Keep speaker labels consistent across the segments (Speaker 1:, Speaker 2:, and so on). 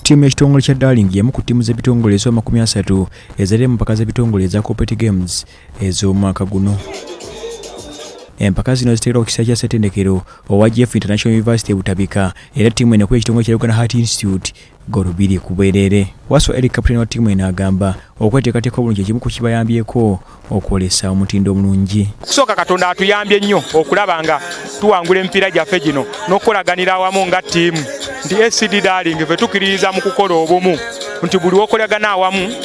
Speaker 1: Ttiimu y'ekitongole kya Darling y'emu ku ttiimu z'ebitongole ez'omu 30 eziri mu mpaka z'ebitongole eza Corporate Games ez'omwaka guno. Empaka zino ziteekerwa ku kisaawe kya ssettendekero owa Jeff International University e Butabika era ttiimu eno ekuba ekitongole kya Uganda Heart Institute ggoolo bbiri ku bwereere. Wasswa Eric kapiteeni wa ttiimu eno agamba okweteekateeka obulungi kye kimu ku kibayambyeko okwolesa omutindo omulungi.
Speaker 2: Okusooka Katonda atuyambye nnyo okulaba nga tuwangula emipiira gyaffe gino n'okukolaganira awamu nga ttiimu nti ACD Darling ffe tukkiririza mu kukola obumu nti buli wokolagana awamu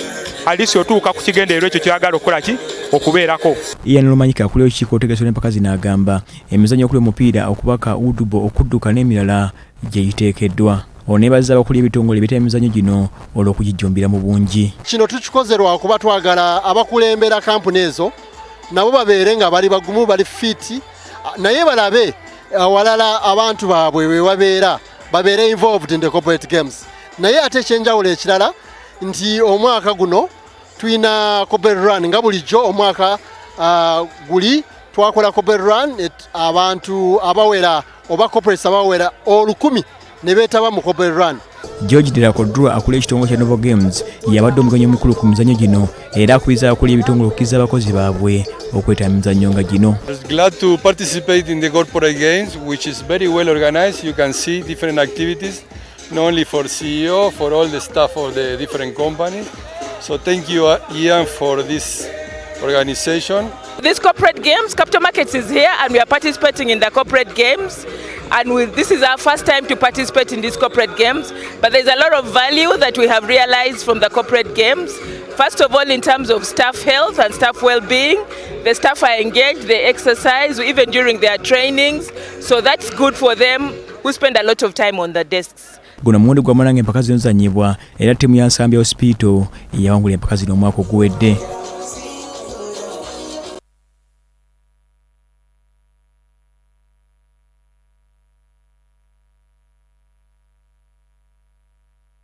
Speaker 2: alisi otuuka ku kigendererwa ekyo kyoyagala okukola ki okubeerako.
Speaker 1: Ian Lumanyika akulira olukiiko olutegesi lw'empaka zino agamba emizannyo okuli omupiira, okubaka, wudubo, okudduka n'emirala gye giteekeddwa. Ono yeebazizza abakulira ebitongole ebitaba emizannyo gino olw'okugijjumbira mu bungi.
Speaker 3: Kino tukikoze lwakuba twagala abakulembera kampuni ezo nabo babeere nga bali bagumu, bali fiiti, naye balabe awalala abantu baabwe we babeera, babeere involved in the corporate games. Naye ate ekyenjawulo ekirala nti omwaka guno tulina corporate run nga bulijjo. Omwaka guli twakola corporate run, abantu abawera oba corporates abawera 1000 ne beetaba mu corporate run.
Speaker 1: George Delakodrua akulira ekitongole kya Novo Games yabadde omugenyi omukulu ku mizannyo gino era akubiriza abakulira ebitongole okukkiriza abakozi baabwe okwetaba mu mizannyo nga gino.
Speaker 4: Glad to participate in the corporate games, which is very well organized. You can see different activities, not only for CEO, for all the staff of the different companies. So thank you, Ian, for this organization.
Speaker 5: This corporate games, Capital Markets is here and we are participating in the corporate games. And this is our first time to participate in these corporate games. But there's a lot of value that we have realized from the corporate games. First of all, in terms of staff health and staff well-being, the staff are engaged, they exercise even during their trainings. So that's good for them who spend a lot of time on the desks.
Speaker 1: Guno mulundi gwa munaana ng'empaka zino zizannyibwa era ttiimu ya Nsambya Hospital yawangula empaka zino omwaka oguwedde.